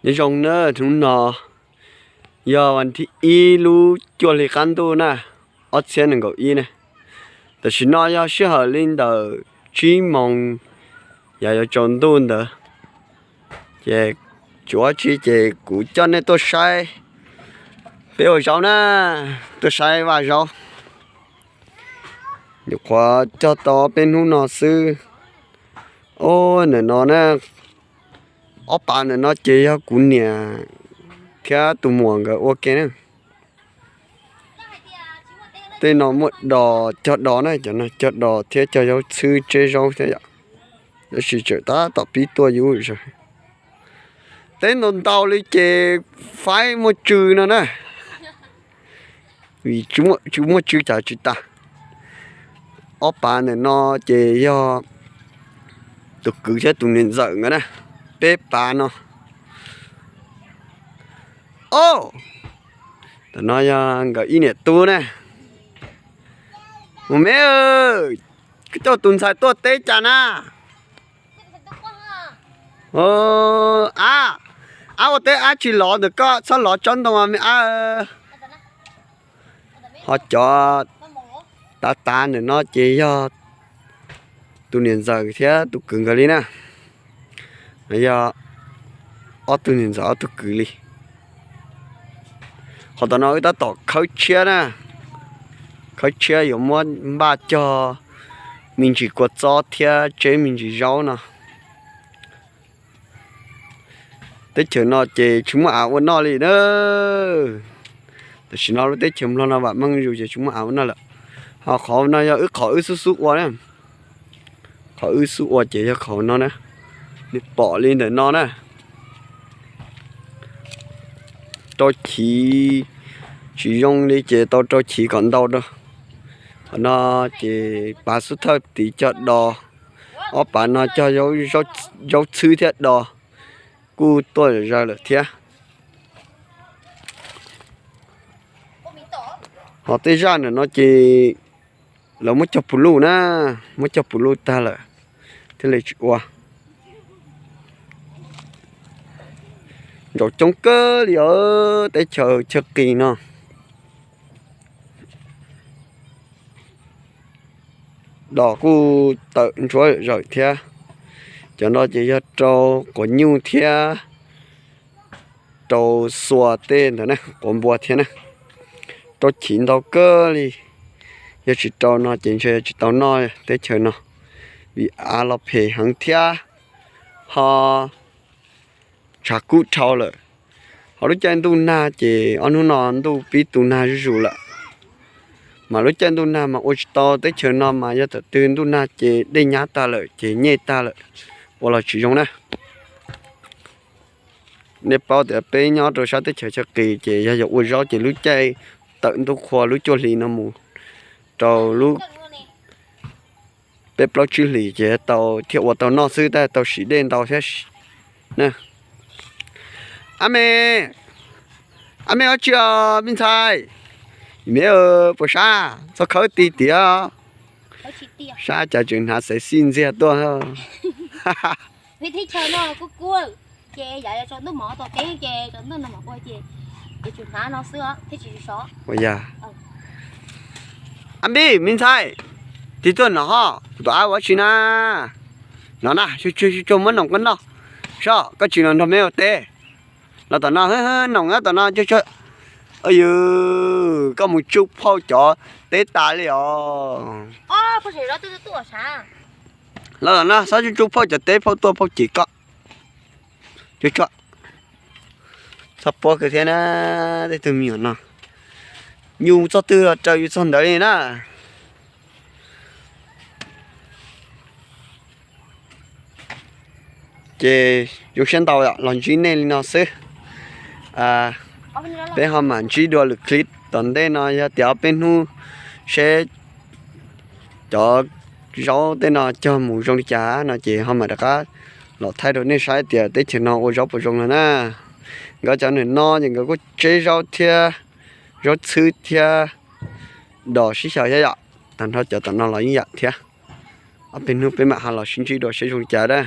Nyob zoo na, hnub no yog vas thib ib lub cuaj hli qab ntuj na, ob txhiab nees nkaum ib na. Tam sim no yog sij hawm li ntawm tsib moos, yav yuav tsaus ntuj ntawd. Ces tsis ua tsi ces kuv coj nej tuaj saib peb ua zaub na, tuaj saib vaj zaub. Nyuam qhuav cog tau peb hnub no xwb. Ob, ntawm no na, ob pas ntawm no ces yog kuv niam thiab tus muam nkawd ua ke na. Tej no muaj dos, cog dos na, cov no cog dos thiab cog zaub txhwb tseb zaub thiab yom. Tab sis tseem tab tom pib tuaj yub zaws. Teb ntau ntau li ces faib muaj tsw no na. Vim tsis muaj tsw cas tsis tas. Ob pas ntawm no ces yog tus kwv thiab tus niam ntxawm nkawd na, peb pas no. Ob, tam no yog nkawd ib niam tub na. Mus me, koj coj tus ntxhais tuaj teb cas na? Ab, ab ua teb ab tsis lov ntawm koj, txhob lov tsob ntoo me ab. Ho cov tav tav ntawm no ces yog tus niam ntxawm thiab tus kwv nkawd li na. Yog ob tug niam ntxawm ob tug kwv li. Qhov tom no wb tab tom khawb tshiab na, khawb tshiab yuav muab npaj cog me ntsis kua txob thiab tseb me ntsis zaub no. Teb chaws no ces tsis muaj av ua noj li na. Tam sim no lub teb chaws Nplog no vam meej zuj zus ces tsis muaj av ua noj lawm. Ho qhov no yog wb qhov wb xub xub ua na. Qhov wb xub ua ces yog qhov no na. Nws pom li ntawm no na. Rau chiv tsis zoo li ces tau rau chiv kom ntau rau. Qhov no ces pas xub thawj tid cog dos, ob pas no cog zaub txhwb thiab dos, kuj tuaj zawm lawm thiab. Ho tej zaj ntawm no ces lawv muab cog pus luj na, muab cog pus luj tag lawm thiaj li tsis ua. Ntsaum coob kawg li os, teb chaws Chawj Qis no. Dos kuj tawm ntsuab zawm thiab. Cov no ces yog rau quav nyuj thiab rau xua tej ntawd na, quav npua thiab na. Rau chiv ntau kawg li. Yog tsis rau no ces ntshe tsis tau noj teb chaws no, vim av los phem heev thiab ho tshav kub dhau lawm. Ho lub caij ntuj nag ces ob hnub no ntuj pib tu nag zuj zus lawm. Mas lub caij ntuj nag mas ua tsis tau, teb chaws no mas yog thaum twg ntuj nag ces dej nyab tag lawm ces nyej tag lawm, ua los tsis zoo na. Nej paub tias peb nyob rau sab teb chaws Chawj Qis ces yog yuav ua zaub ces lub caij tawm ntuj qhua lub cuaj hli no mus rau lub peb plaub tsib hlis ces tau thiaj ua tau noj xwb, tab tau sim dej ntau thiab na. Ab me, ab me, ab tsi os me ntxhais? Me, puas sab? Txhob khawb ti tiag. Sab cas tseem hnav xaiv xij ntxiag tuaj. Ua yog, ab me, me ntxhais, tig tuaj no ho, tus ab ua tsi na? No na, tsuag tsuag muab noom koj noj. Sab, koj tsis los nrog me ua teb. Los tom no, noom nyob tom no. Yws, koj mus tsuj phauj cov teb tas li os. Los tom no, txhob tsuj tsuj phauj cov teb, phauj tuaj phauj cem koj. Txhob puab kawg thiab na, tej tug me nyuam no. Yus txog twg los raws yus txog ntawd li na. Ces zoo siab ntau los ntsib nej li no xwb. Peb ho mam ntsib dua lwm clip tom ntej no, yog tias ob peb hnub seb cov zaub tej no cog mus zoo li cas no ces ho mam rov qab los thaij rau nej saib tias teb chaws no ua zaub puas zoo no na. Nkawd cov niam no ces nkawd kuj tseb zaub thiab, zaub txhwb thiab dos sib xyaw thiab yom. Tag nrho cov tom no los yeej yam thiab. Ob peb hnub peb mam ho los sib ntsib dua seb zoo li cas na.